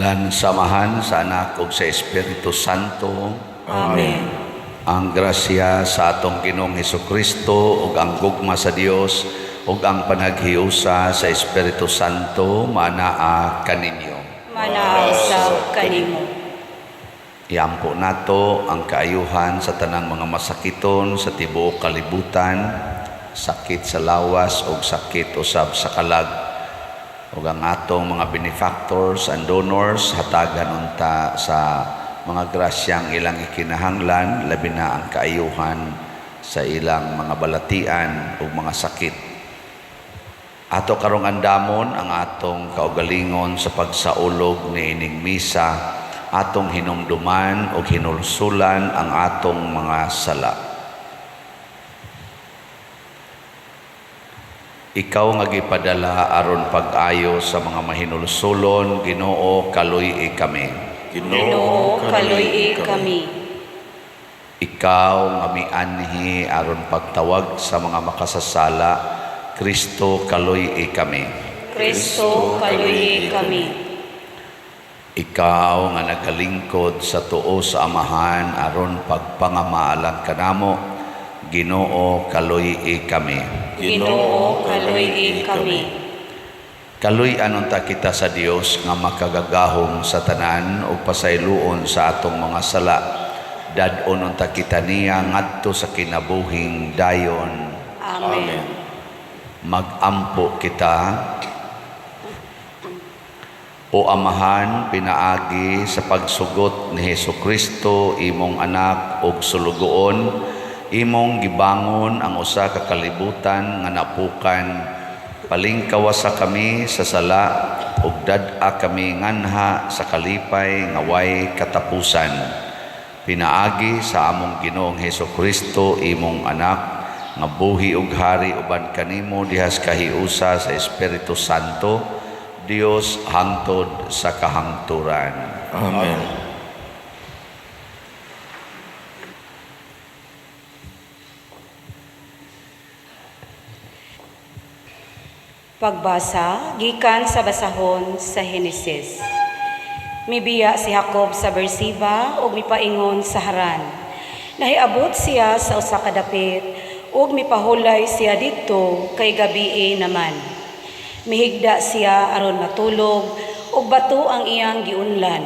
Ngalan sa Amahan, sa Anak ug sa Espiritu Santo. Amen. Ang grasya sa atong Ginoong Hesukristo ug ang gugma sa Dios ug ang panaghiusa sa Espiritu Santo maanaa kaninyo. Manaa usab kanimo. Iampo nato ang kaayuhan sa tanang mga masakiton sa tibuok kalibutan, sakit sa lawas ug sakit usab sa kalag. Ug ang atong mga benefactors and donors, hatagan unta sa mga grasyang ilang ikinahanglan, labi na ang kaayuhan sa ilang mga balatian ug mga sakit. Ato karong andamon ang atong kaugalingon sa pagsaulog niining misa, atong hinumduman ug hinulsulan ang atong mga sala. Ikaw nga gipadala aron pag-ayo sa mga mahinulsulon, Ginoo, kaluy-i kami. Ginoo, kaluy-i kami. Ikaw nga mianhi aron pagtawag sa mga makasasala, Kristo, kaluy-i kami. Kristo, kaluy-i kami. Ikaw nga nagalingkod sa tuo sa Amahan aron pagpangamaalan kanamo, Ginoo, kaluy-i kami. Ginoo, kaluy-i kami. Kaluy-an unta kita sa Dios nga makagagahom sa tanan ug pasayloon sa atong mga sala. Dad-on unta kita niya ngadto sa kinabuhing dayon. Amen. Magampo kita. O Amahan, pinaagi sa pagsugot ni Hesukristo imong anak ug sulugoon, imong gibangon ang usa ka kalibutan nga napukan. Palingkawasa kami sa sala ug dad-a kami nganha sa kalipay nga way katapusan. Pinaagi sa among Ginoong Hesukristo imong anak nga buhi ug hari uban kanimo dihas kahiusa sa Espiritu Santo, Dios hangtod sa kahangturan. Amen. Pagbasa gikan sa basahon sa Henesis. Mibiya si Jacob sa Beersheba ug mipaingon sa Haran. Nahiabot siya sa usa ka dapit ug mipahulay siya didto kay gabii naman. Mihigda siya aron matulog ug bato ang iyang giunlan.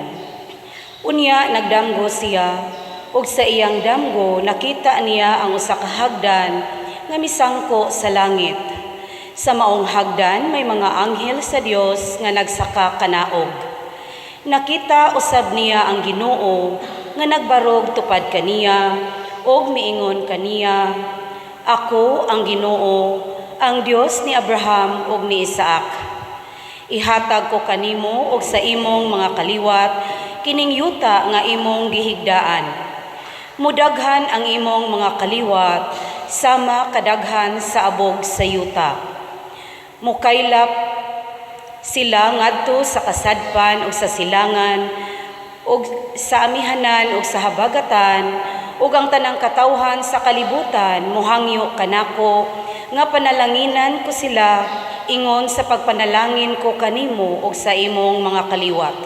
Unya nagdamgo siya ug sa iyang damgo nakita niya ang usa ka hagdan nga misangko sa langit. Sa maong hagdan may mga anghel sa Dios nga nagsaka kanaog. Nakita usab niya ang Ginoo nga nagbarog tupad kaniya ug miingon kaniya, Ako ang Ginoo, ang Dios ni Abraham ug ni Isaac. Ihatag ko kanimo ug sa imong mga kaliwat kining yuta nga imong gihigdaan. Mudaghan ang imong mga kaliwat sama kadaghan sa abog sa yuta. Mukaylap sila ngadto sa kasadpan ug sa silangan ug sa amihanan ug sa habagatan ug ang tanang katawhan sa kalibutan mohangyo kanako nga panalanginan ko sila ingon sa pagpanalangin ko kanimo ug sa imong mga kaliwat.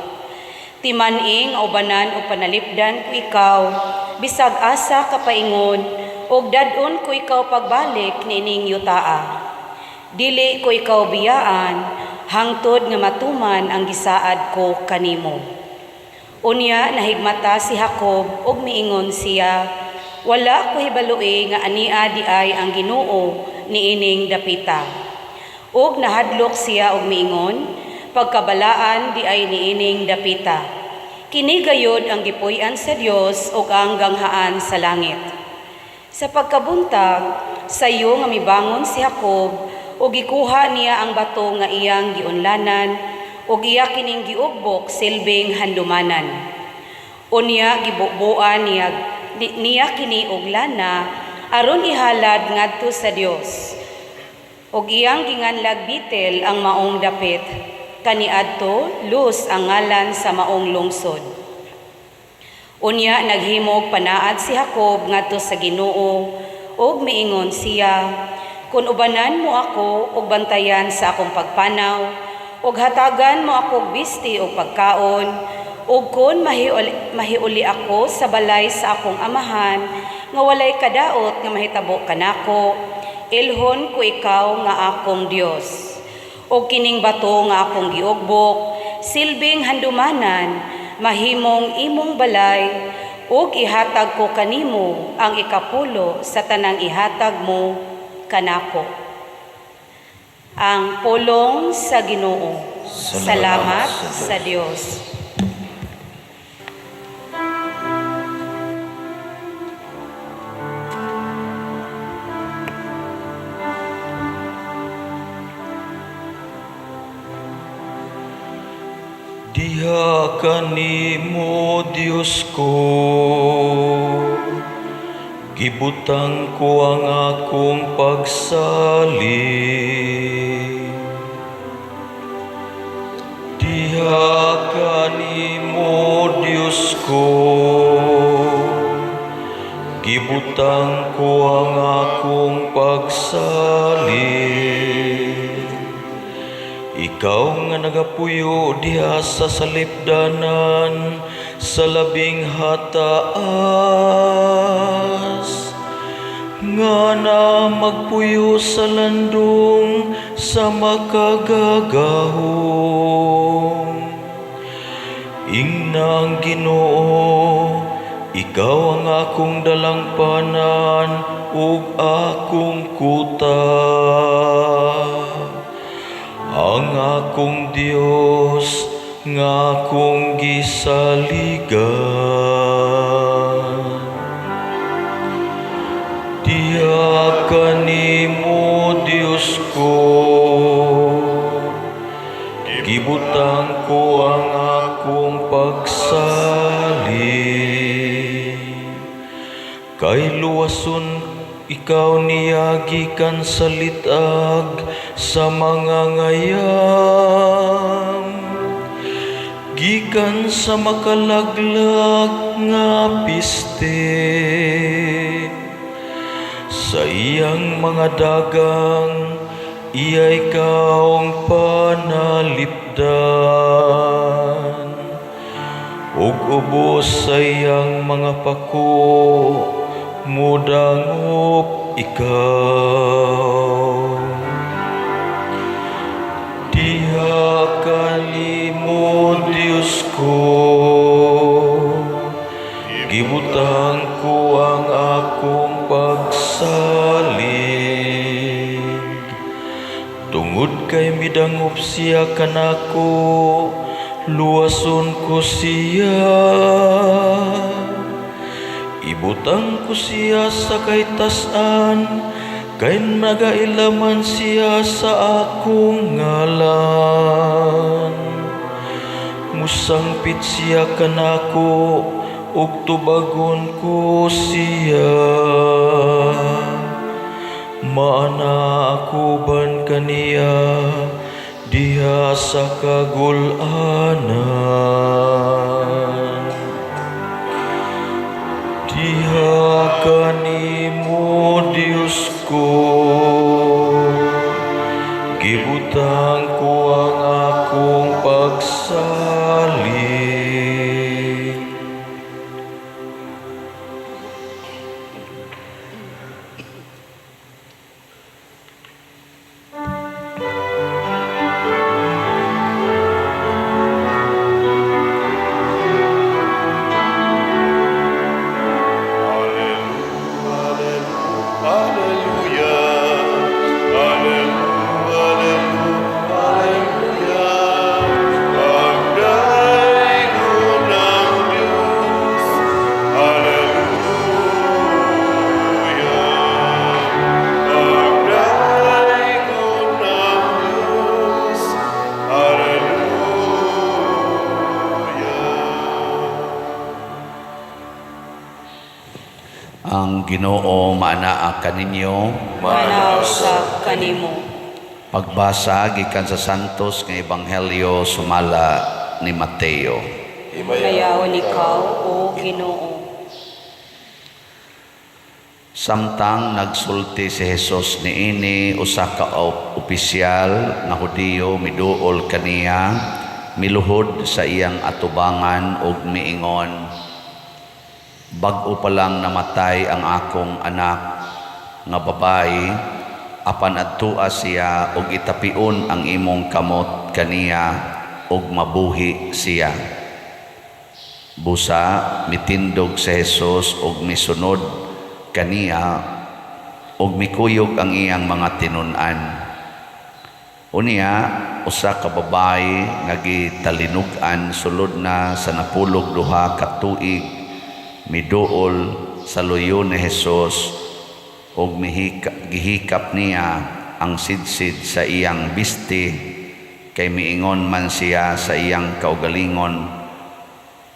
Timan-ing ubanan ug panalipdan ko ikaw bisag asa ka paingon ug dad-on ko ikaw pagbalik niining yutaa. Dili ko ikaw biyaan hangtod nga matuman ang gisaad ko kanimo. Unya nahigmata si Jacob ug miingon siya, wala ko hibaloi nga ania di ay ang Ginoo niining dapita. Ug nahadlok siya og miingon, pagkabalaan di ay niining dapita. Kini gayod ang gipuy-an sa Dios ug ang ganghaan sa langit. Sa pagkabuntag, sayo nga mibangon si Jacob ug gikuha niya ang bato nga iyang giunlanan ug iya kining giugbok silbing handumanan. Unya gibubuan niya kini og lana aron ihalad ngadto sa Dios. Ug iyang ginganlag Betel ang maong dapit. Kaniadto Luz ang ngalan sa maong lungsod. Unya naghimog panaad si Jacob ngadto sa Ginoo ug miingon siya, kun ubanan mo ako ug bantayan sa akong pagpanaw Ug hatagan mo ako og bisti o pagkaon, ug kon mahiuli ako sa balay sa akong amahan, nga walay kadaot nga mahitabo kanako, ilhon ko ikaw nga akong Dios. Ug kining bato nga akong giugbok, silbing handumanan, mahimong imong balay, ug ihatag ko kanimo ang ikapulo sa tanang ihatag mo kanako. Ang pulong sa Ginoo. Salamat sa Dios. Diha kanimo, Dios ko, gibutang ko ang akong pagsalig. Diha kanimo, Dios ko, gibutang ko ang akong pagsalig. Ikaw nga nagapuyo diha sa salipdanan sa labing hataas, nga na magpuyo sa landong sa makagagahom. Ingna ang Ginoo, ikaw ang akong dalangpanan ug akong kuta. Ang akong Dios nga akong gisaligan. Diha kanimo, Dios ko, gibutang ko ang akong pagsalig. Kay luwason ikaw niya gikan sa litag sa mga ngayam, gikan sa makalaglag nga piste. Sa iyang mga dagang, iya ikaw ang panalipdan, ug ubos sa iyang mga pako, mudangop ikaw. Diha kanimo, Dios ko, gibutang ko ang akong pagsalig. Tungod kay midangop siya kanako, luwason ko siya. Ibutang ko siya sa kaytas-an, kay nagailaman siya sa akong ngalan. Musangpit siya kanako, ug tubagon ko siya. Maana ako ban kaniya diha sa kagul-anan. Diha kanimo, Dios ko, gibutang ko ang akong pagsalig. Alleluia, alleluia, alleluia, pagdaygon ang Diyos. Alleluia, pagdaygon ang Diyos. Alleluia. Ang Ginoo maanaa kaninyo. Maanaa usab kanimo. Pagbasa gikan sa Santos nga Ebanghelyo sumala ni Mateo. Himayawon ikaw, O Ginoo. Samtang nagsulti si Jesus niini, usa ka opisyal nga Hudiyo miduol kaniya, miluhod sa iyang atubangan ug miingon, "Bag-o pa lang namatay ang akong anak nga babayi, apan adtua siya ug itapion ang imong kamot kaniya ug mabuhi siya." Busa mitindog si Jesus ug misunod kaniya ug mikuyog ang iyang mga tinun-an. Unya usa ka babayi nga gitalinug-an sulod na sa 12 ka tuig miduol sa luyo ni Jesus ug gihikap niya ang sidsid sa iyang bisti, kay miingon man siya sa iyang kaugalingon,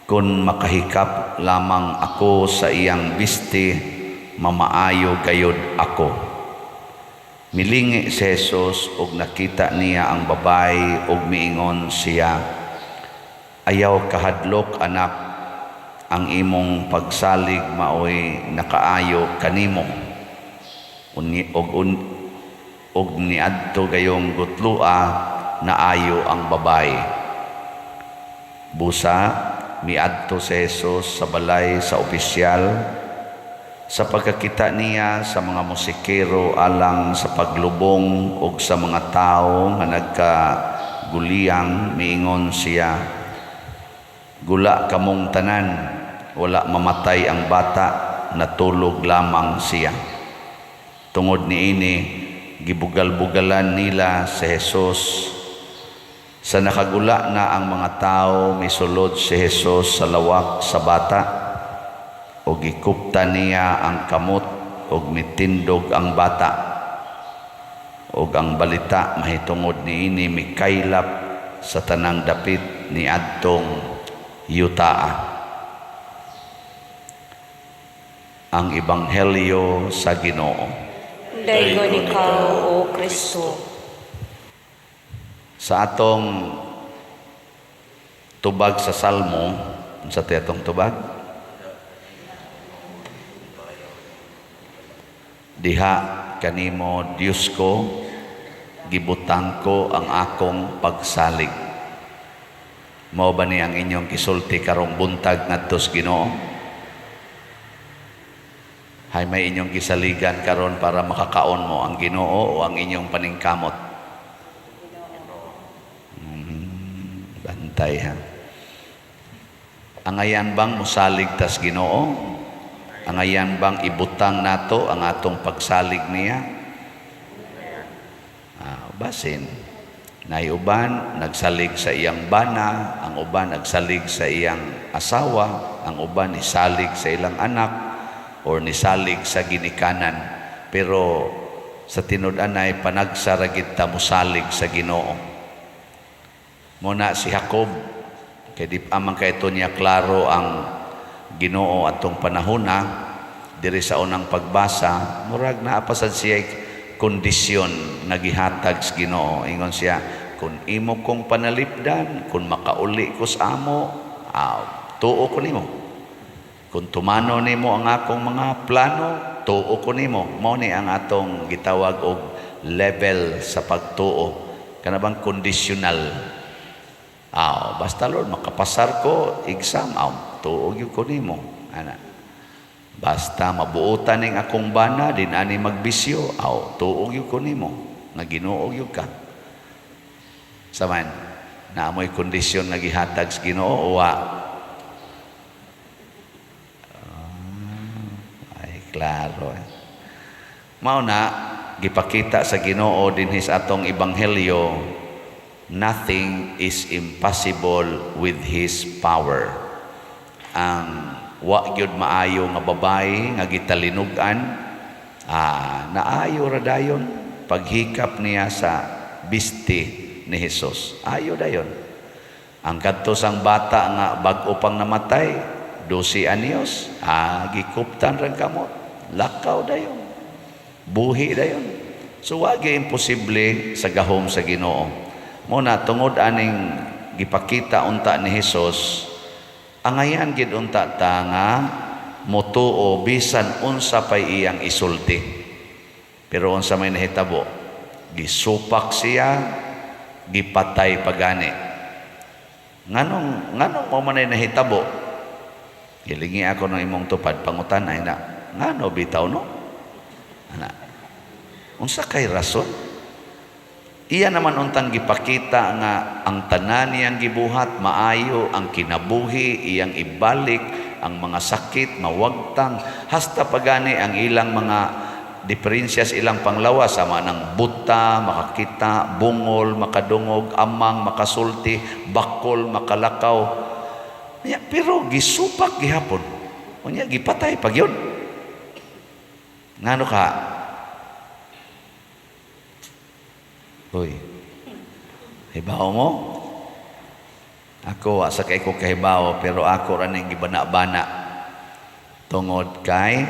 "Kung makahikap lamang ako sa iyang bisti, mamaayo gayod ako." Milingi si Jesus ug nakita niya ang babayi ug miingon siya, "Ayaw kahadlok, anak, ang imong pagsalig maoy nakaayo kanimo." Uni, og un, og niadto gayong gutloa, naayo ang babayi. Busa miadto si Jesus sa balay sa opisyal. Sa pagkakita niya sa mga musikero alang sa paglubong ug sa mga tawo nga nagkaguliyang, miingon siya, "Gula kamong tanan, wala mamatay ang bata, natulog lamang siya." Tungod niini, gibugal-bugalan nila si Jesus. Sa nakagula na ang mga tao, misulod si Jesus sa lawak sa bata ug gikuptan niya ang kamot ug mitindog ang bata. Ug ang balita mahitungod niini mikaylap sa tanang dapit ni adtong yutaa. Ang Ebanghelyo sa Ginoo. Daygon ikaw, O Kristo. Sa atong tubag sa Salmo, sa atong tubag, "Diha kanimo, Dios ko, gibutang ko ang akong pagsalig." Mao ba ni ang inyong gisulti karong buntag ngadto sa Ginoo? Hay may inyong gisaligan karon para makakaon mo, ang Ginoo o ang inyong paningkamot? Bantay ha. Angayan bang musalig tas Ginoo? Angayan bang ibutang nato ang atong pagsalig niya? Basin. Nay uban nagsalig sa iyang bana, ang uban nagsalig sa iyang asawa, ang uban nisalig sa ilang anak or nisalig sa ginikanan. Pero sa tinud-anay, panagsara gid ta mosalig sa Ginoo. Muna si Jacob, kay di pa man kay niya klaro ang Ginoo atong panahona, diri sa unang pagbasa, murag naa pa sad siya kondisyon nga gihatag sa Ginoo. Ingon siya, "Kung imo kong panalipdan, kung makauli ko sa amo, tuo ko nimo. Kung tumano nimo ang akong mga plano, tuo ko nimo." Mao ni ang atong gitawag og level sa pagtuo. Kana bang conditional? "Basta Lord, makapasar ko exam, tuo gyud ko nimo." Ana. "Basta mabuotan ning akong bana, di na ni magbisyo, tuo gyud ko nimo nga Ginoo gyud ka." Saman, naa moy kondisyon nga gihatag sa Ginoo o wa? Ay, klaro. Mao na gipakita sa Ginoo dinhi sa atong ebanghelyo, nothing is impossible with His power. Ang wa gyud maayo nga babae nga gitalinug-an, naayo ra dayon paghikap niya sa bisti ni Jesus. Ayo dayon. Ang kadto sang bata nga bag-o pang namatay, 12 anyos, gikuptan ra kamot, lakaw dayon. Buhi dayon. So wa gyud imposible sa gahom sa Ginoo. Mo na tungod aning gipakita unta ni Hesus, angayan gid unta ta nga Motuo bisan unsa pay iyang isulti. Pero unsa may nahitabo? Gisupak siya, gipatay pagani. Nganong mao man ay nahitabo? Gilingi ako ng imong tupad, pangutan ay na, ngano bitaw, no? Ana. Unsa kay rason? Iya naman untang gipakita nga ang tanan niyang gibuhat maayo, ang kinabuhi iyang ibalik, ang mga sakit mawagtang, hasta pagani ang ilang mga diferensya sa ilang panglawas sama ng buta, makakita, bungol, makadungog, amang, makasulti, bakol, makalakaw. Nya, pero gisupak gihapon. Unya gipatay pag yun. Ngano ka? Uy. Hibaw mo? Ako, asa kay ko kahibaw, pero ako ra ning gibana-bana. Tungod kay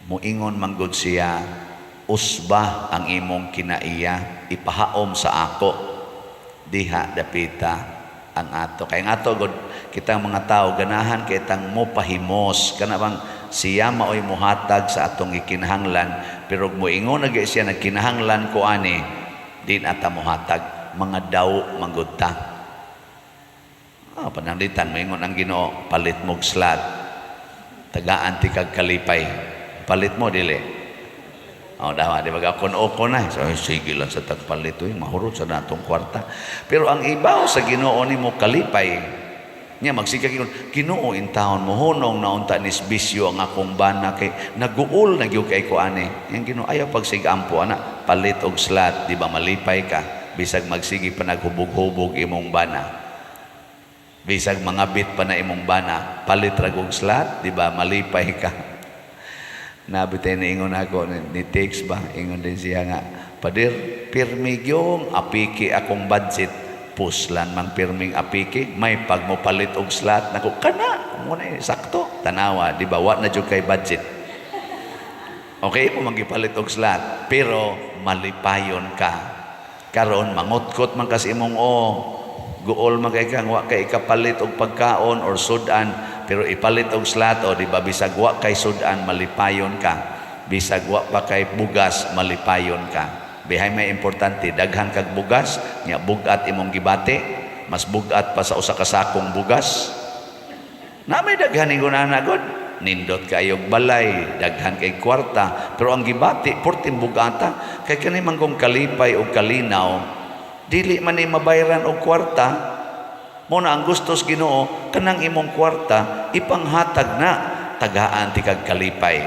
muingon manggod siya, usba ang imong kinaiya, ipahaom sa ako. Diha dapita ang ato. Kay ang ato god, kitang mga tao ganahan kay tang mo pahimos, kana bang siya maoy muhatag sa atong gikinahanglan, pero moingon na gyud siya nagkinahanglan ko ani, di na ta mohatag, mga daw manggod ta. Pananglitan moingon ang Ginoo, palit mog slat, tagaan ti kag kalipay, palit mo dili. Oh, dawa di ba kon oko na. So, ay, sige lang sa tagpalit uy, mahurot sa natong kwarta. Pero ang ibaw sa Ginoo nimo kalipay. Nya magsiga ingon, Ginoo in taon mo hunong na unta nis bisyo ang akong bana kay naguol na gyud kay ko ani. Yang Ginoo ayaw pagsigampo ana, palit og slat, di ba malipay ka bisag magsige pa naghubog-hubog imong bana. Bisag mangabit pa na imong bana, palit ra og slat, di ba malipay ka. Nabi tayo niingon ako, ni text ba, ingon din siya nga, Pader, pirmi gyung apiki akong budget, puslan mang pirming apiki, may pag mo palit og slat, nako kana, mo na sakto, tanawa, di ba, wa na jud kay budget. Okay mo magipalit og slat, pero malipayon ka. Karon mangutkot man kas imong o, guol man kay kang wa kay ikapalit og pagkaon or sudan, pero ipalit og slat, o di ba bisag wa kay sudan malipayon ka, bisag wa pa kay bugas malipayon ka. Bihay may importante daghan kag bugas, nya bugat imong gibati, mas bugat pa sa usa ka sakong bugas. Na may daghan ingon ana god, nindot kayog balay, daghan kay kwarta, pero ang gibati porting bugata kay kani man kung kalipay og kalinaw, dili man ni mabayran og kwarta. Mo na ang gustos Ginoo kanang imong kwarta ipanghatag na, tagaan ti kag kalipay.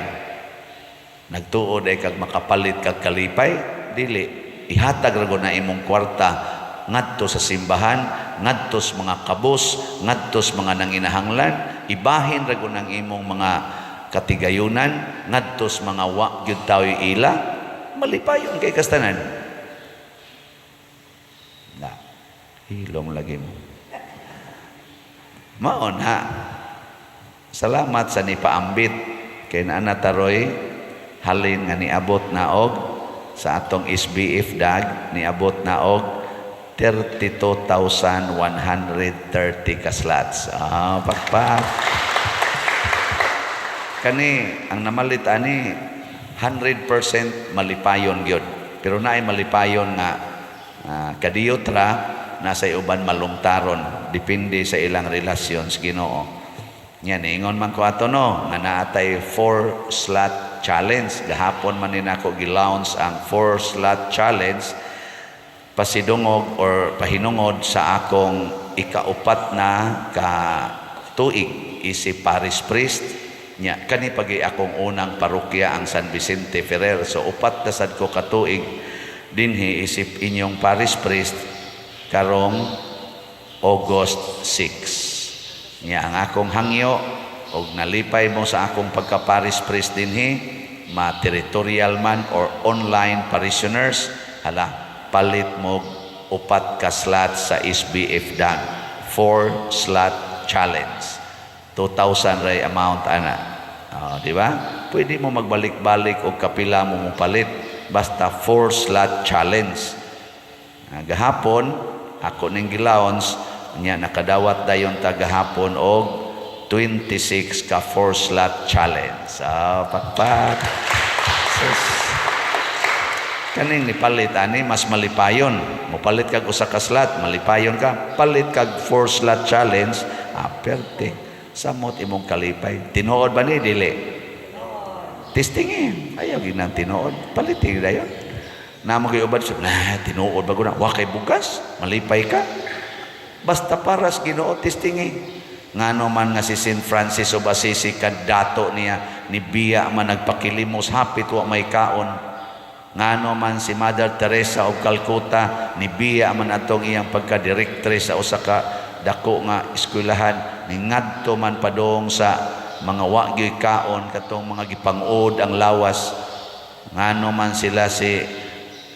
Nagtuod ay kag makapalit kag kalipay, dili ihatag ra gud na imong kwarta ngadto sa simbahan, ngadto sa mga kabus, ngadto sa mga nanginahanglan, ibahin ra gud ang imong mga katigayunan ngadto sa mga wa gyud taoy ila, malipayon kay kastanan. Na, hilom lagi mo. Mao na. Salamat sa nipaambit kay naa na taroy halin nga niabot na og sa atong SBF dag niabot na og 32,130 ka slots. Pakpak. Kani ang namalit ani 100% malipayon gyud. Pero naay malipayon nga kadiyot ra, nasa uban malungtaron, depende sa ilang relasyon sa Ginoo. Nya niingon man ko ato no nga naatay 4 slot challenge. Gahapon man ni nako gi-launch ang 4 slot challenge pasidungog or pahinungod sa akong ikaupat na ka tuig isip parish priest. Nya kani pagi akong unang parokya ang San Vicente Ferrer. So upat na sad ko katuig dinhi isip inyong parish priest karong August 6. Nya ang akong hangyo og nalipay mo sa akong pagka-parish priest dinhi, ma-territorial man or online parishioners, hala palit mo upat ka slot sa SBF dan 4 slot challenge. 2,000 ray amount ana. Di ba? Pwede mo magbalik-balik og kapila mo mopalit basta 4 slot challenge. Gahapon ako ning gi-launch, nya nakadawat dayon ta gahapon og 26 ka four slot challenge. Ah, pakpak. Sus. Kaning nipalit ani, mas malipayon. Mopalit kag usa ka slot, malipayon ka. Palit kag four slot challenge, ah, perte. Samot imong kalipay. Tinuod ba ni dili? Testingin. Ayaw ginang tinuod. Palitin dayon. Namo kay uban na tinuod ba guna? Wa kay bugas, malipay ka. Basta paras Ginoo, testingin. Ngano man nga si St. Francis of Assisi, kadato niya, ni biya man nagpakilimos hapit wa may kaon. Ngano man si Mother Teresa of Calcutta, ni biya man atong iyang pagka-directress sa usa ka dako nga eskwelahan, ni ngadto man padong sa mga wa gyoy kaon, katong mga gipangod ang lawas. Ngano man sila si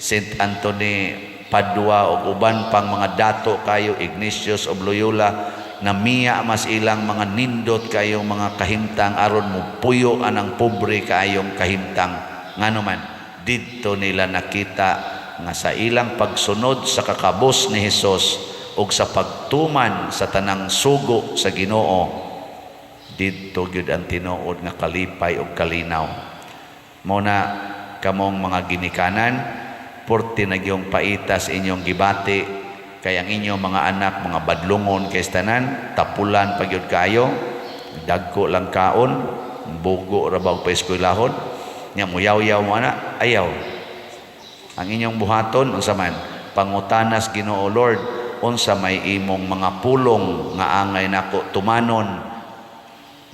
Saint Anthony Padua ug uban pang mga dato kayo, Ignatius of Loyola, namiya mas ilang mga nindot kayong mga kahimtang aron mo puyo anang pobre kaayong kahimtang. Ngano man didto nila nakita nga sa ilang pagsunod sa kakabos ni Hesus ug sa pagtuman sa tanang sugo sa Ginoo, didto gyud ang tinuod nga kalipay ug kalinaw. Mo na kamong mga ginikanan, purti na gyung paitas inyong gibati kay ang inyong mga anak mga badlungon kay tanan, tapulan pa gyud kayo, dagko lang kaon, bugo ra ba og paeskwelahon nya, muyaw-yaw mo ana. Ayaw. Ang inyong buhaton, unsa man, pangutanas Ginoo, "Lord, unsa may imong mga pulong nga angay nako tumanon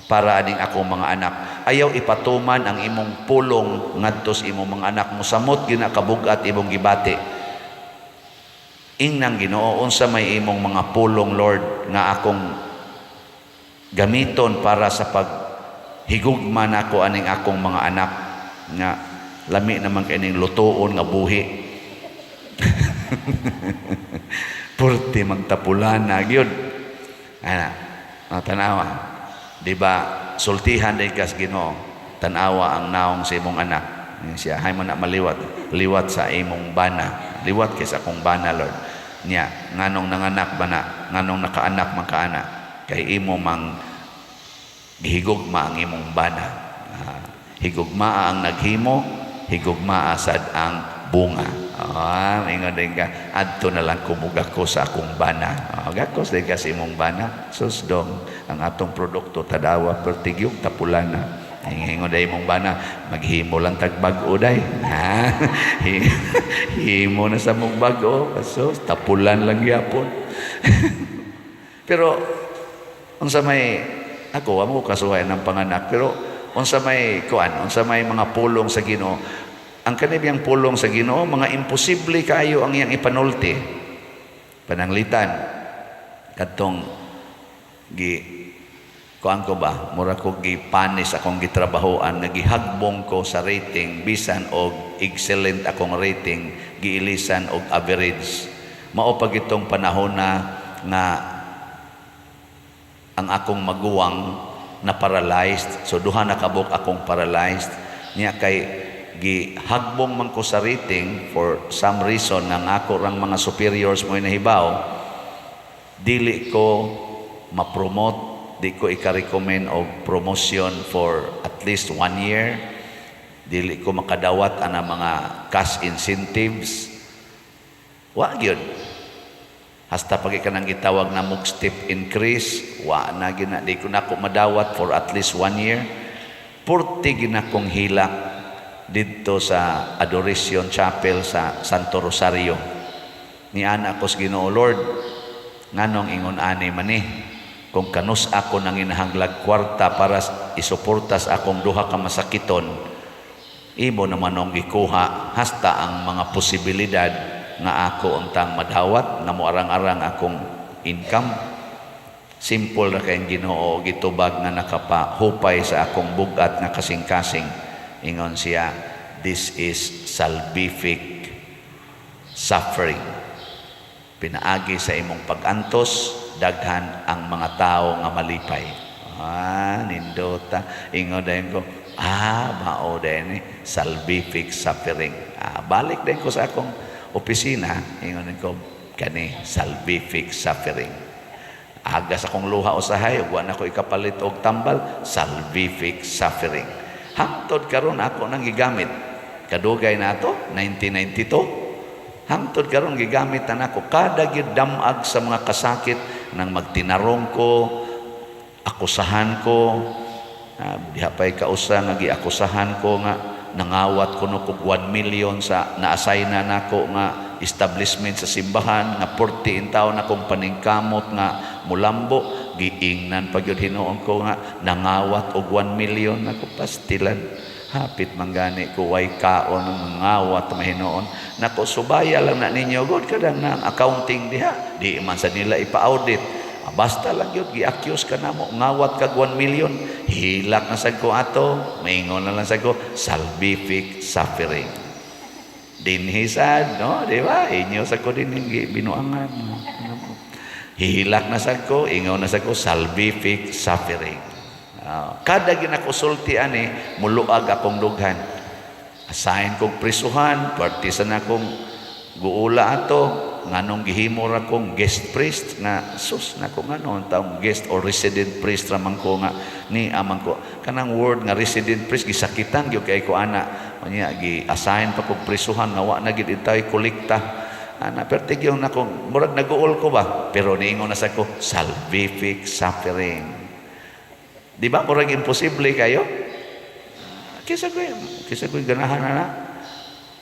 para aning akong mga anak?" Ayaw ipatuman ang imong pulong ngadto sa imong mga anak, musamot gina kabugat imong gibati. Ingnang Ginoo, "Unsa may imong mga pulong, Lord, nga akong gamiton para sa paghigugma nako aning akong mga anak nga lami naman kay ning lutuon nga buhi?" Purti magtapulan na gyud ana. Tanawa, di ba, sultihan day kas Ginoo, "Tan-awa ang naong sa imong anak." Siya hay man na maliwat liwat sa imong bana, "Liwat kay sa akong bana, Lord." Nya nganong nanganak ba na, nganong nakaanak man ka ana? Kay imo mang gihigugma ang imong bana. Ah, higugmaa ang naghimo, higugmaa sad ang bunga. Ah, ingon din ka, "Adto na lang ko ko sa akong bana." Ah, gakos din ka sa imong bana. Sus dong, ang atong produkto tadawa pertigyog tapulan na. Ingon day imong bana, "Maghimo lang tag bag-o day." Ha? Himo na sa mong bag-o, sus, tapulan lang gyapon. Pero unsa may ako, wa mo kasuhay ng panganak, pero unsa may kuan, unsa may mga pulong sa Ginoo, ang kanibiyang pulong sa Ginoo, mga imposible kayo ang iyang ipanulti. Pananglitan kadtong gi kuan ko ba, mura ko gipanis akong gitrabahoan nga gihagbong ko sa rating, bisan og excellent akong rating, giilisan og average. Mao pag itong panahon na nga ang akong maguwang na paralyzed, so duha na kabuk akong paralyzed niya, kay gihagbong man ko sa rating for some reason nga ang ako rang mga superiors mo nahibaw, dili ko ma-promote, di ko ika-recommend og promotion for at least one year, dili ko makadawat ana mga cash incentives, wa gyud. Hasta pag ka nang gitawag na mog step increase, wa na gina, di ko nako madawat for at least one year. Purti gina kong hilak didto sa Adoration Chapel sa Santo Rosario. Ni ana ko sa Ginoo, "Lord, nganong ingon ani man ni? Kung kanus ako nang inahanglag kwarta para isuporta sa akong duha ka masakiton, imo naman ang gikuha hasta ang mga posibilidad nga ako untang madawat nga moarang-arang akong income." Simple ra kay Ginoo gitubag nga nakapahupay sa akong bugat nga kasing-kasing. Ingon siya, "This is salvific suffering. Pinaagi sa imong pag-antos, daghan ang mga tao nga malipay." Ah, nindota. Ingon dayon ko, "Ah, mao dayon ni salvific suffering." Ah, balik din ko sa akong opisina, ingon ko, "Kani salvific suffering." Aga sa kong luha usahay ug wa na ko ikapalit og tambal, salvific suffering. Hangtod karon ako nang gigamit. Kadugay na ato, 1992. Hangtod karon gigamit na nako kada gyud damag sa mga kasakit nang magtinarong ko, akusahan ko, diha pa'y kausa nga giakusahan ko nga nangawat kuno kog 1 million sa na-assign na nako nga establishment sa simbahan nga 40 intaw na kong paningkamot nga mulambo. Giingnan pa gyud hinuon ko nga nangawat og 1 million. Nako, pastilan, hapit man gani ko way kaon, nangawat mahinuon nako. Subaya lang na ninyo god kadang na accounting diha, di man sa nila ipa-audit. Basta lang yun, gi-accuse ka na mo, ngawat kag 1 million, hilak na sad ko ato, maingon na lang sad ko, salvific suffering. Dinhi sad, no? Di ba? Inyo sa ko din binuangan. Hihilak na sad ko, ingon na sad ko, salvific suffering. Kada ginakusulti ani, muluag akong dughan. Asahin kong prisuhan, parte sa na akong guula ato, nganong gihimo ra kong guest priest nga sus nako, ngano taong guest or resident priest ra man ko nga ni amang ko kanang word nga resident priest, gisakitan gyud kay ko ana. Unya gi-assign pa kog prisuhan nga wa na gid itay kolekta ana, perti gyud nako, murag naguol ko ba, pero niingon na sa ko, salvific suffering. Di ba murag imposible kayo? Kisa ko ganahan na,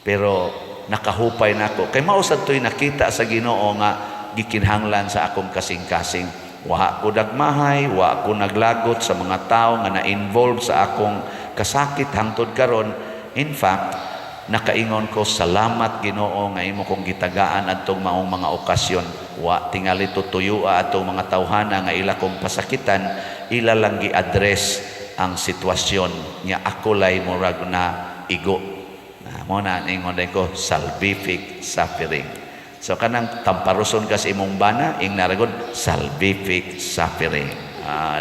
pero nakahupay nako kay mao sad to'y nakita sa Ginoo nga gikinahanglan sa akong kasing-kasing. Wa ko dagmahay, wa ko naglagot sa mga tao nga na-involve sa akong kasakit hangtod karon. In fact, nakaingon ko, "Salamat, Ginoo, nga imo kong gitagaan adtong maong mga okasyon." Wa tingali tutuyua atong mga tawhana nga ila kong pasakitan, ila lang gi-address ang sitwasyon nya, ako lay murag na igo na. Mo na ingon din ko, salvific suffering. So kanang tamparuson ka sa imong bana, ing naragod, salvific suffering.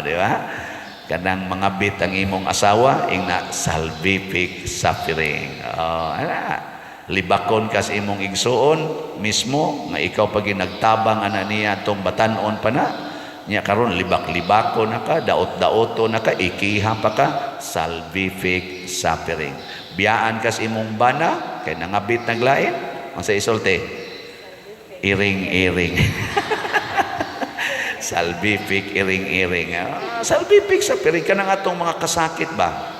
Di ba? Kanang mga bit ang imong asawa, ing na, salvific suffering. Ana. Libakon ka sa imong igsuon mismo nga ikaw pag nagtabang ana niya tong batanon pa na niya, karon libak-libako na ka, daot-daoto na ka, ikiha pa ka, salvific suffering. Biyaan kas imong bana kay nangabit naglain, unsa isulti? Iring-iring. Salvific iring-iring. Salvific suffering kanang atong mga kasakit ba?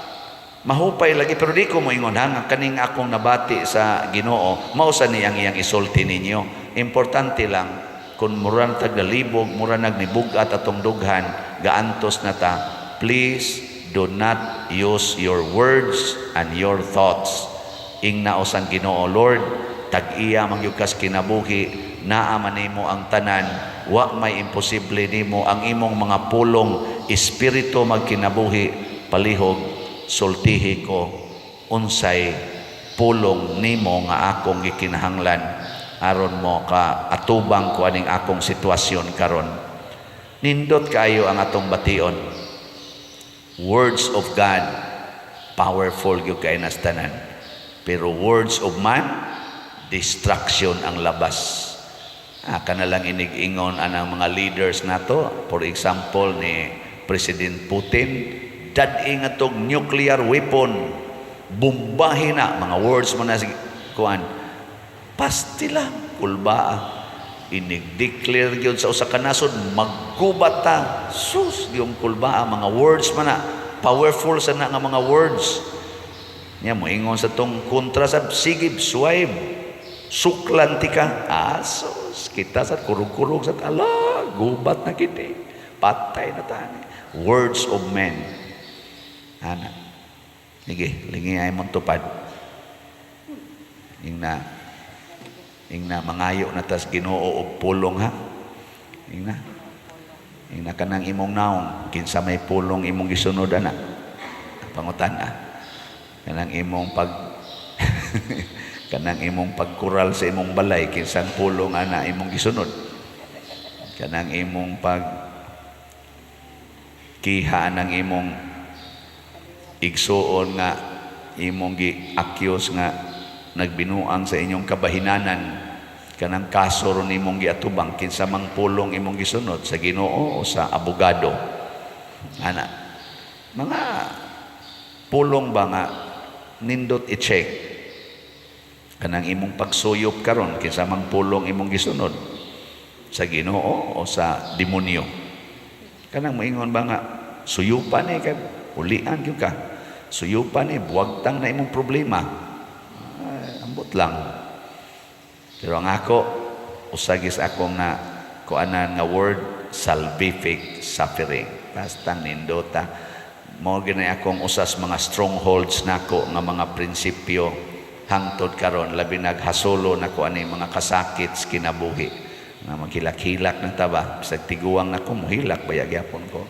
Mahupay lagi, pero di ko moingon ha nga kaning akong nabati sa Ginoo mao sa niyang iyang isulti ninyo. Importante lang kung mura na taglalibog, mura nagnibugat atong dughan, gaantos na ta, please do not use your words and your thoughts. Ingna usang Ginoo, "Lord, tag-iya man gyud kas kinabuhi, naa man nimo ang tanan, wa may imposible nimo. Ang imong mga pulong espiritu magkinabuhi, palihog sultihi ko unsay pulong nimo nga akong gikinahanglan aron mo ka atubang ko aning akong sitwasyon karon." Nindot kaayo ang atong bation. Words of God, powerful gyud kay nas tanan, pero words of man, destruction ang labas. Kana lang inig-ingon anang mga leaders nato, for example ni President Putin, dad-i nga tog nuclear weapon, bombahin na, mga words mo na si kuan, pastila, kulbaa. Inig-declare gyud sa usa ka nasod, maggubat ta, sus yung kulbaa, mga words man na, powerful sa na nga mga words niya. Moingon sa tong kontra sa, sige, swipe, suklan ti ka, asos kita sa kurug-kurug sa ala, gubat na kini, patay na tani. Words of men ana. Sige, lingi ay mong tupad. Ing na mangayo na tas Ginoo og pulong ha. Ing na kanang imong naong, kinsa may pulong imong gisunod ana? Pangutan ah. Kanang imong pagkural sa imong balay, kinsang pulong ana imong gisunod? Kanang imong pag kiha ng imong igsuon nga imong gi-accuse nga nagbinuang sa inyong kabahinanan. Kanang kaso ron imong giatubang, kinsa mang pulong imong gisunod, sa Ginoo o sa abogado? Ana. Mga pulong ba nga nindot i-check. Kanang imong pagsuyop karon, kinsa mang pulong imong gisunod, sa Ginoo o sa demonyo? Kanang moingon ba nga suyupan eh kay ulian gyud ka. Suyupan eh buwagtang na imong problema. Ay, ambot lang. Pero ang ako, usagis akong na kuanan nga word, salvific suffering. Basta nindota. Mao gani akong usas mga strongholds nako nga mga prinsipyo hangtod karon, labi naghasulo nako ani mga kasakit sa kinabuhi. Nga maghilak-hilak na ta ba, bisag tiguang nako mohilak baya gyapon ko.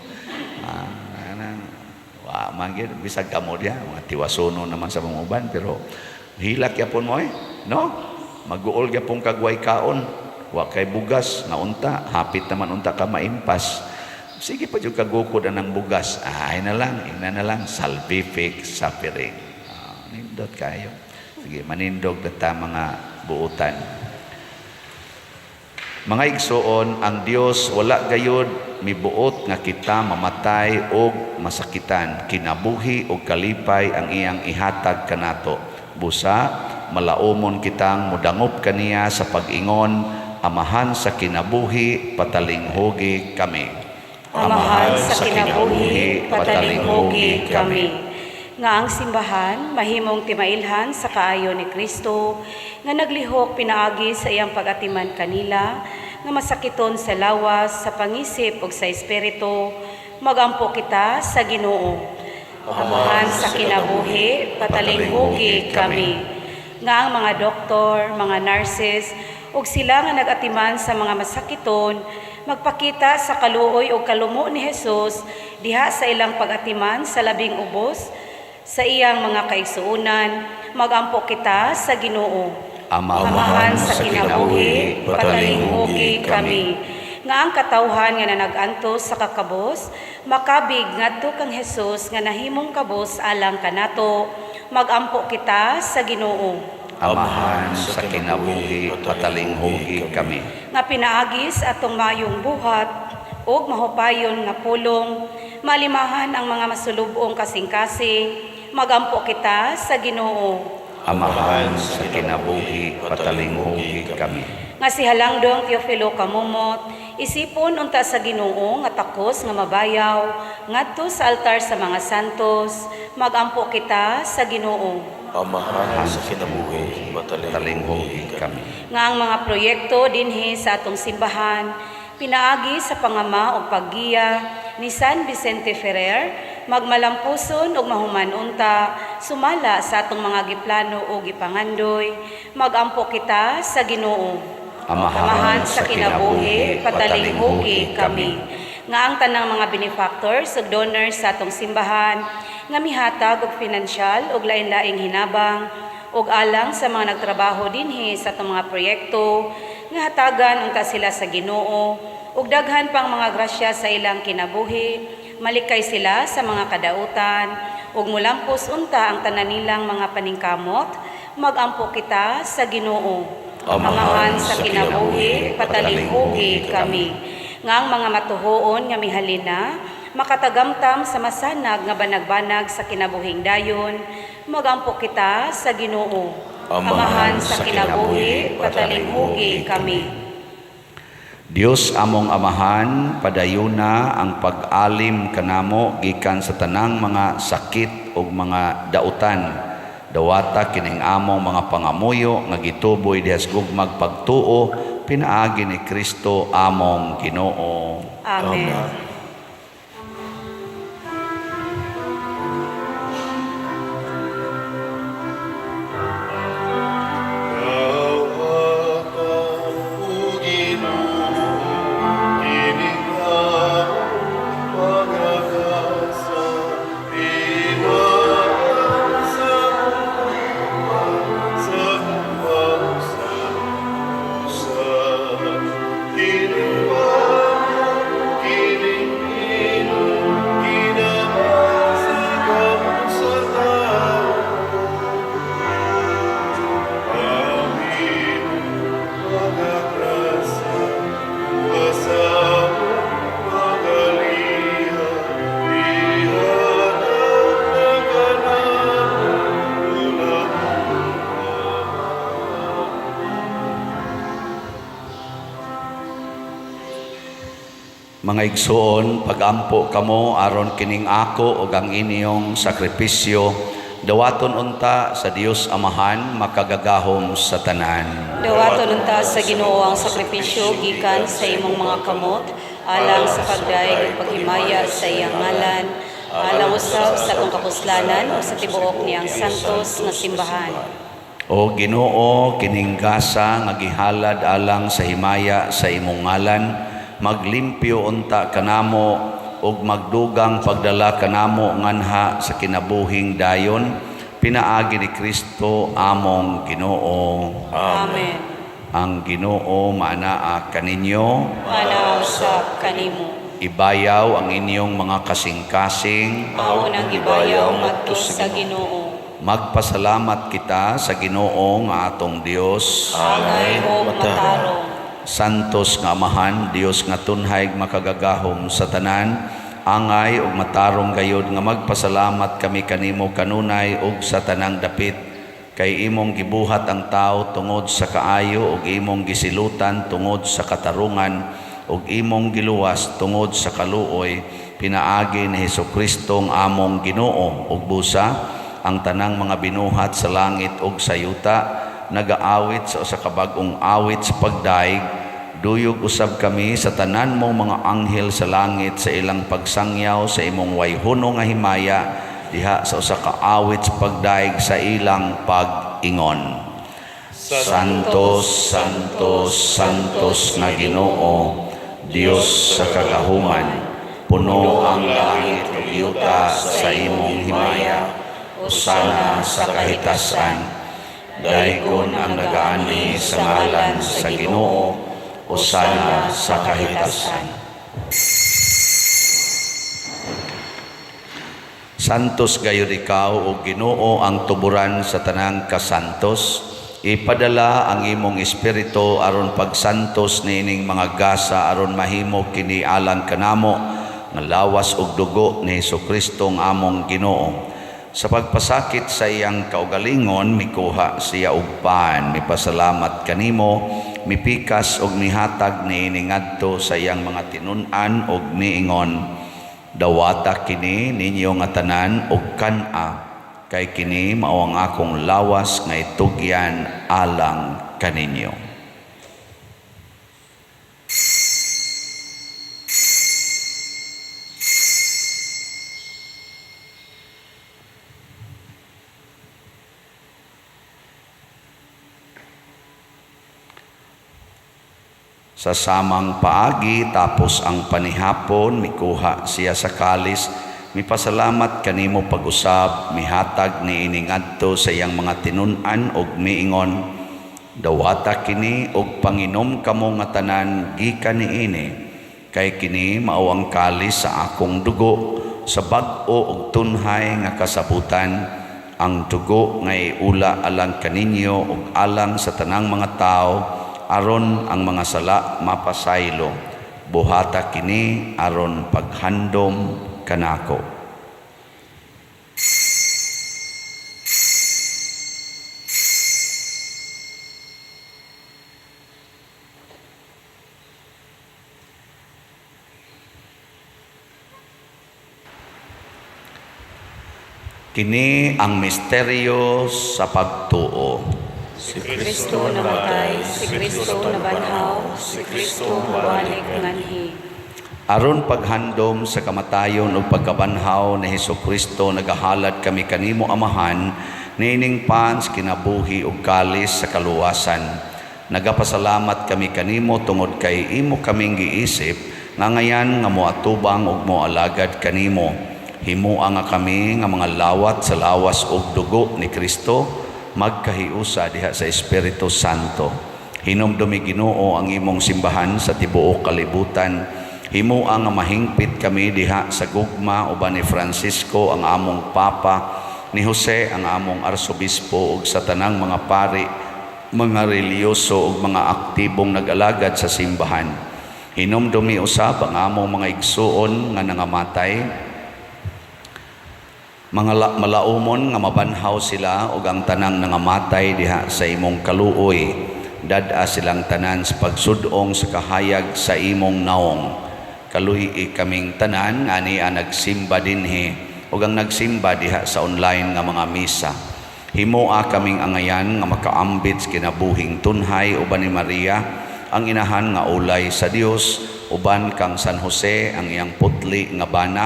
Ah, ana, wa man gyud bisag kamo diha mga tiwasuno naman sa mga uban, pero hilak gyapon mo eh, no? Maguol gyapon kag way kaon, wa kay bugas nga unta, hapit naman unta ka maimpas. Sige pa jud kagukod anang bugas. Ay na lang, ina na lang, salvific suffering. Ah, nindot kayo. Sige, manindog na ta mga buutan. Mga igsoon, ang Dios wala gayud mibuot nga kita mamatay og masakitan. Kinabuhi og kalipay ang iyang ihatag kanato. Busa malaumon kitang mudangop kaniya sa pag-ingon, "Amahan sa kinabuhi, patalinghugi kami." Amahan sa kinabuhi, patalinghugi kami. Nga ang simbahan mahimong timailhan sa kaayo ni Kristo nga naglihok pinaagi sa iyang pag-atiman kanila nga masakiton sa lawas, sa pangisip ug sa espiritu, magampo kita sa Ginoo. Amahan sa kinabuhi, patalinghugi kami. Nga ang mga doktor, mga nurses, ug sila nga nag-atiman sa mga masakiton, magpakita sa kaluoy ug kalumo ni Jesus diha sa ilang pag-atiman sa labing ubos sa iyang mga kaigsuonan, magampo kita sa Ginoo. Amahan sa kinabuhi, patalinghugi kami. Nga ang katawhan nga nanag-antos sa kakabos, makabig ngadto kang Jesus nga nahimong kabos alang kanato, magampo kita sa Ginoo. Amahan sa kinabuhi, patalinghugi kami. Nga pinaagi sa atong maayong buhat ug mahupayon nga pulong, malimahan ang mga masulubong kasing-kasing, magampo kita sa Ginoo. Amahan sa kinabuhi, patalinghugi kami. Nga si Halangdong Teofilo Camomot, isipon unta sa Ginoo nga takos nga mabayaw ngadto sa altar sa mga santos, magampo kita sa Ginoo. Amahan sa kinabuhi, Patalinghugi patalinghugi kami. Nga ang mga proyekto dinhi sa atong simbahan pinaagi sa pangama ug paggiya ni San Vicente Ferrer magmalampuson ug mahuman unta sumala sa atong mga giplano ug gipangandoy, magampo kita sa Ginoo. Amahan sa kinabuhi, patalinghugi kami. Nga ang tanang mga benefactors ug donors sa atong simbahan nga mihatag og pinansyal ug lain-laing hinabang ug alang sa mga nagtrabaho dinhi sa atong mga proyekto, nga hatagan unta sila sa Ginoo ug daghan pang mga grasya sa ilang kinabuhi, malikay sila sa mga kadautan ug mulampos unta ang tanan nilang mga paningkamot, magampo kita sa Ginoo. Amahan sa kinabuhi, patalinghugi kami. Nga ang mga matuhoon nga mihalina makatagamtam sa masanag nga banag-banag sa kinabuhing dayon, magampo kita sa Ginoo. Amahan sa kinabuhi, patalinghugi kami. Dios among Amahan, padayuna ang pag-alim kanamo gikan sa tanang mga sakit ug mga dautan. Dawata kining among mga pangamuyo nga gituboy diha sa gugmag pagtuo pinaagi ni Kristo among Ginoo. Amen. Amen. Dawata, o Ginoo, kining among pangagasa, timaan sa gugma sa usa. Kining Mga igsoon, pagampo kamo aron kining ako ug ang inyong sakripisyo dawaton unta sa Dios Amahan makagagahom sa tanan. Dawaton unta sa Ginoo ang sakripisyo gikan sa imong mga kamot alang sa pagdayeg ug paghimaya sa iyang ngalan, alang usab sa atong kapuslanan ug sa tibuok niyang santos nga simbahan. O Ginoo, kining gasa nga gihalad alang sa himaya sa imong ngalan, maglimpyo unta kanamo ug magdugang pagdala kanamo nganha sa kinabuhing dayon, pinaagi ni Kristo among Ginoo. Amen. Ang Ginoo maanaa kaninyo. Maanaa usab kanimo. Ibayaw ang inyong mga kasing-kasing. Amo nang gibayaw ngadto sa Ginoo. Magpasalamat kita sa Ginoo nga atong Dios. Angay ug matarong. Santos nga Amahan, Dios nga tunhay makagagahom sa tanan, angay ug matarong gayod nga magpasalamat kami kanimo kanunay ug sa tanang dapit, kay imong gibuhat ang tao tungod sa kaayo ug imong gisilutan tungod sa katarungan ug imong giluwas tungod sa kaluoy, pinaagi ni Hesukristo ang among Ginoo. Ug busa ang tanang mga binuhat sa langit ug sa yuta nagaawit sa usa ka bag-ong awit sa pagdaig. Duyog usab kami sa tanan mong mga anghel sa langit sa ilang pagsangyaw sa imong wayhono nga himaya diha sa usa ka awit sa pagdaig sa ilang pag-ingon. Santos, Santos, Santos nga Ginoo, Dios sa kagahuman, puno ang langit ug yuta sa imong himaya. Hosana sa kahitasan. Daygon ang nagaani sa ngalan sa Ginoo, hosana sa kahitasan. Santos gayud ikaw, o Ginoo, ang tuburan sa tanang kasantos. Ipadala ang imong espiritu aron pagsantos niining mga gasa aron mahimo kini alang kanamo nga lawas ug dugo ni Hesukristo ang among Ginoo. Sa pagpasakit sa iyang kaugalingon, mikuha siya og pan, mipasalamat kanimo, mipikas og mihatag niini ngadto sa iyang mga tinun-an og miingon: "Dawata kini ninyo nga tanan og kan-a, kay kini mao ang akong lawas nga itugyan alang kaninyo." Sa samang paagi, tapos ang panihapon, mikuha siya sa kalis, mipasalamat kanimo pag-usab, mihatag niini ngadto sa iyang mga tinun-an og miingon: "Dawata kini og panginom kamo nga tanan gikan niini, kay kini mao ang kalis sa akong dugo sa bag-o og tunhay nga kasabutan, ang dugo nga iula alang kaninyo ug alang sa tanang mga tawo aron ang mga sala mapasaylo. Buhata kini aron paghandom kanako." Kini ang misteryo sa pagtuo. Si Kristo namatay, si Kristo nabanhaw, si Kristo mobalik nganhi. Aron paghandom sa kamatayon ug pagkabanhaw ni Hesukristo, nagahalad kami kanimo, Amahan, niining pan sa kinabuhi ug kalis sa kaluwasan. Nagapasalamat kami kanimo tungod kay imo kaming giisip nga ngayan nga moatubang ug moalagad kanimo. Himoa nga kami nga mga lawat sa lawas ug dugo ni Kristo magkahiusa diha sa Espiritu Santo. Hinumdumi, Ginoo, ang imong simbahan sa tibuok kalibutan. Himoa nga mahingpit kami diha sa gugma uban ni Francisco ang among Papa, ni Jose ang among Arsobispo ug sa tanang mga pari, mga relihiyoso ug mga aktibong nag-alagad sa simbahan. Hinumdumi usab ang among mga igsuon nga nangamatay, mga malaumon nga mabanhaw sila ug ang tanang nangamatay diha sa imong kaluoy. Dad-a silang tanan sa pagsud-ong sa kahayag sa imong naong. Kaluy-i kaming tanan nga ania nagsimba dinhi ug ang nagsimba diha sa online nga mga misa. Himoa kaming angayan nga makaambit sa kinabuhing tunhay uban ni Maria, ang inahan nga ulay sa Dios, uban kang San Jose, ang iyang putli nga bana,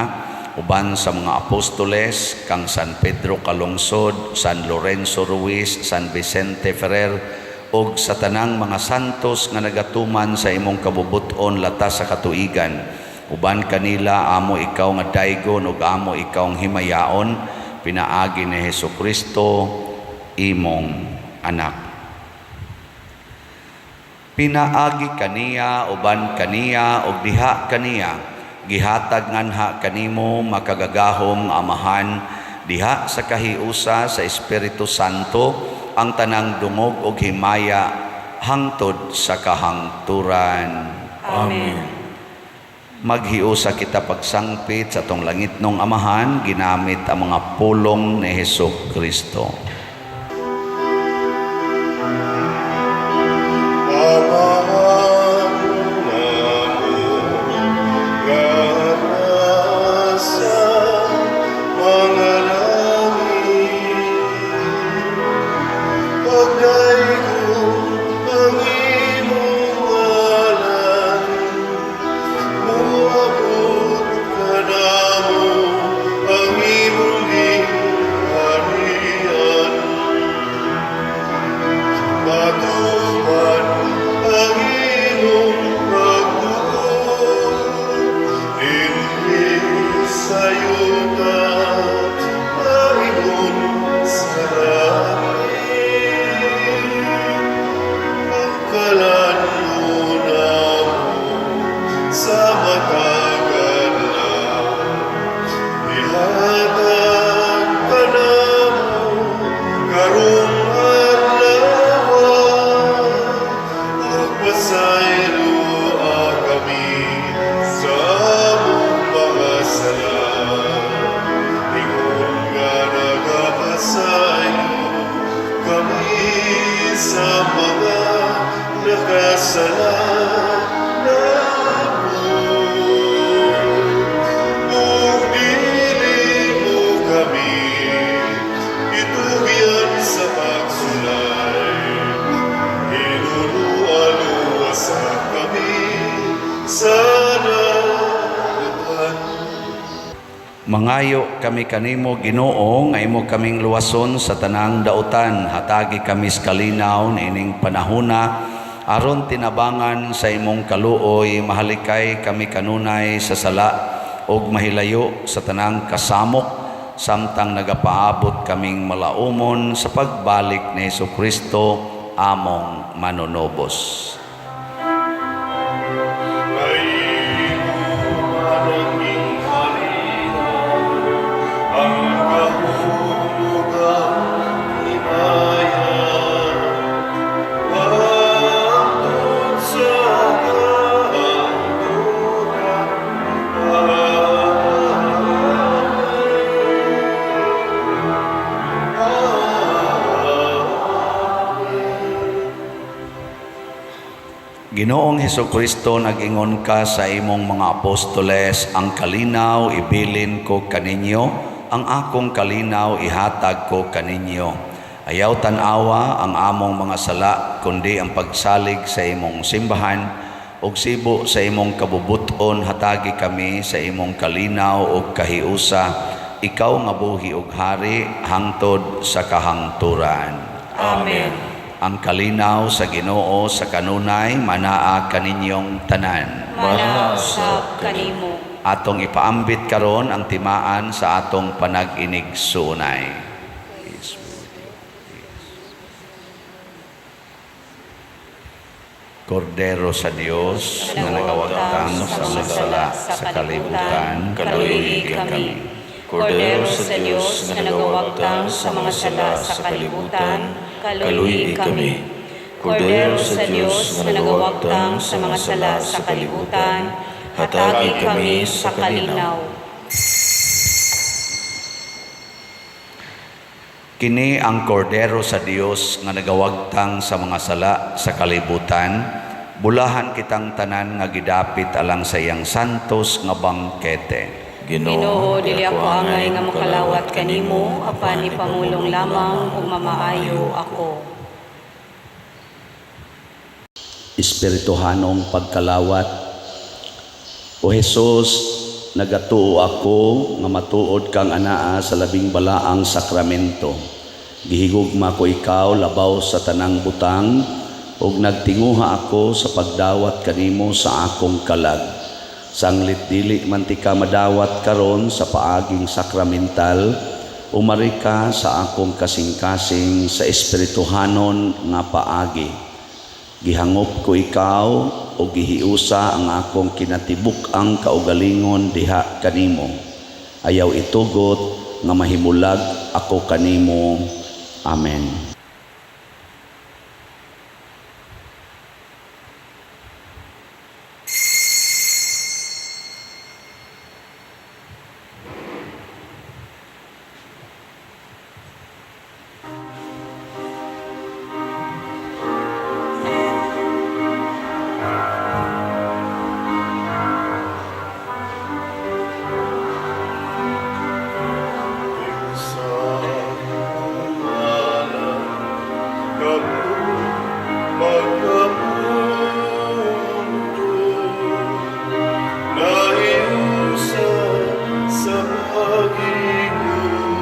uban sa mga apostoles, kang San Pedro Calungsod, San Lorenzo Ruiz, San Vicente Ferrer, ug sa tanang mga santos nga nagatuman sa imong kabubut-on latas sa katuigan. Uban kanila amo ikaw nga daygon ug amo ikaw ang himayaon, pinaagi ni Hesus Kristo, imong anak. Pinaagi kaniya, uban kaniya, ug diha kaniya, gihatag nganha kanimo, makagagahom nga Amahan, diha sa kahiusa sa Espiritu Santo, ang tanang dungog ug himaya hangtod sa kahangturan. Amen. Maghiusa kita pagsangpit sa atong langitnong Amahan ginamit ang mga pulong ni Hesus Kristo. Amahan namo nga nasa mga langit, pagdaygon ang imong ngalan, moabot kanamo ang imong gingharian. Matuman ang imong pagbuot dinhi sa yuta pahigon sa langit. Ang kalan-on namo sa matag adlaw, ihatag kanamo karong adlaw, ug pasayloa kami sa among mga sala, ingon nga nagapasaylo kami sa mga nakasala namo. Ug dili mo kami itugyan sa pagsulay, hinuloa luwasa kami sa dautan. Mangayo kami kanimo, Ginoo, nga imo kaming luwason sa tanang dautan. Hatagi kami sa kalinaw niining panahona, aron tinabangan sa imong kaluoy mahalikay kami kanunay sa sala ug mahilayo sa tanang kasamok, samtang nagapaabot kaming malaumon sa pagbalik ni Hesus Kristo, among manunubos. Kay imo man ang gingharian, ang gahom ug ang himaya, hangtod sa kahangturan. Amen. Amen. Ginoong Hesus Kristo, nag-ingon ka sa imong mga apostoles, "Ang kalinaw ibilin ko kaninyo, ang akong kalinaw ihatag ko kaninyo." Ayaw tan-awa ang among mga sala, kundi ang pagsalig sa imong simbahan, ug sibo sa imong kabubuton hatagi kami sa imong kalinaw ug kahiusa, ikaw nga buhi ug hari hangtod sa kahangturan. Amen. Ang kalinaw sa Ginoo sa kanunay manaa kaninyong tanan. Manaa usab kanimo. Atong ipaambit karon ang timaan sa atong panag-inigsuonay. Peace be with you. Peace. Kordero sa Dios nga nagawagtang sa mga sala sa kalibutan, kaluy kami. Kordero sa Dios nga nagawagtang sa mga sala sa kalibutan, kaluy kami. Kordero sa Dios nga nagawagtang sa mga sala sa kalibutan, hatagi kami sa kalinaw. Kini ang Kordero sa Dios nga nagawagtang sa mga sala sa kalibutan. Bulahan kitang tanan nga gidapit alang sa iyang santos nga bangkete. Ginoo, dili ako angay nga makalawat kanimo, apan ipamulong lamang ug mamaayo ako. Espirituhanong pagkalawat. O Hesus, nagatuo ako nga matuod kang anaa sa labing balaang sakramento. Gihigugma ko ikaw labaw sa tanang butang ug nagtinguha ako sa pagdawat kanimo sa akong kalag. Sanglit dili man tika madawat karon sa paaging sakramental, umari ka sa akong kasing-kasing sa espirituhanon nga paagi. Gihangop ko ikaw o gihiusa ang akong kinatibuk-ang kaugalingon diha kanimo. Ayaw itugot nga mahimulag ako kanimo. Amen. Sa ngalan kamo magkamundo, nahiusa sa pagiguma.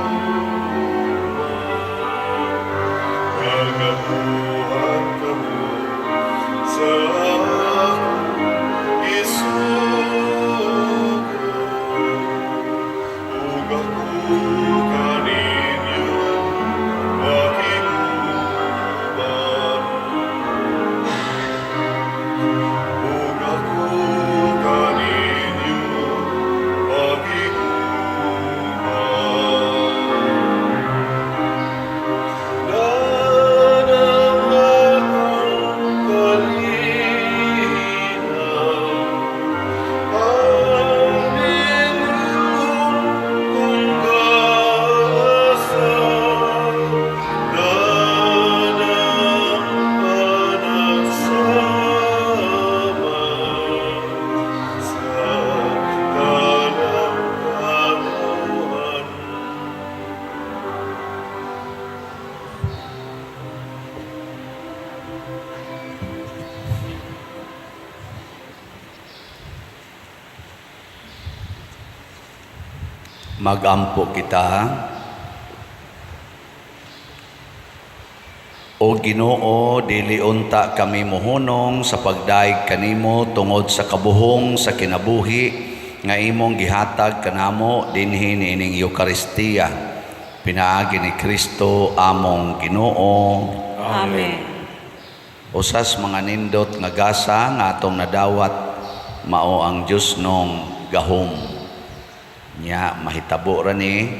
Kagabuhat kamo sa akong isugo, ug ako kaninyo makig-uban. Ug ako kaninyo makig-uban. Dadan akong kalinaw, ang inyong kong gasa, danang panagsama sa tanang katawhan. Magampo kita. O Ginoo, dili unta kami mohunong sa pagdayeg kanimo tungod sa kabuhong sa kinabuhi nga imong gihatag kanamo dinhi niining Eukaristiya. Pinaagi ni Kristo among Ginoo. Amen. Usas mga nindot nga gasa nga atong nadawat mao ang Dios nong gahom. Nya mahitabo ra ni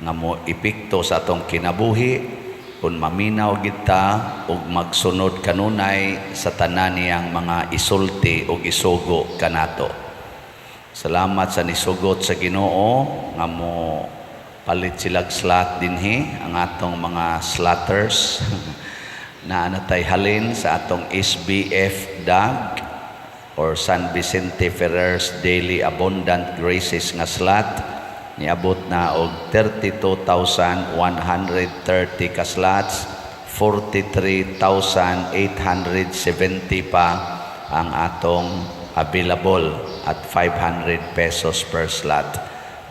nga mo epekto sa atong kinabuhi kung maminaw kita ug magsunod kanunay sa tanan niyang mga isulti ug isugo kanato. Salamat sa nisugot sa Ginoo nga mo palit silag slot dinhi ang atong mga slotters. Naa na tay halin sa atong SBF DAG or San Vicente Ferrer's Daily Abundant Graces nga slot. Niabot na og 32,130 ka slots, 43,870 pa ang atong available at 500 pesos per slot.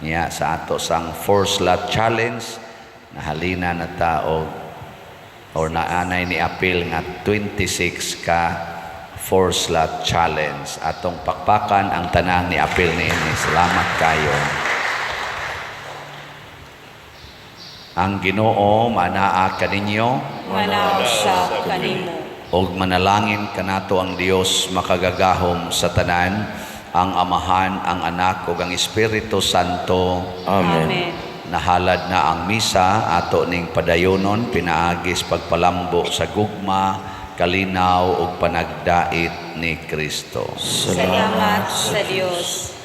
Niya sa ato sang 4 slot challenge, nahalina na ta og or naanay ni apil nga 26 ka 4 slot challenge. Atong pakpakan ang tanang ni apil niini. Salamat kayo. Ang Ginoo manaa kaninyo, Manaa usab kanimo. ug manalangin kanato ang Dios makagagahom sa tanan, ang Amahan, ang Anak ug ang Espiritu Santo. Amen. Amen. Nahalad na ang misa ato ning padayonon pinaagis pagpalambo sa gugma, kalinaw ug panagdait ni Kristo. Salamat sa Dios.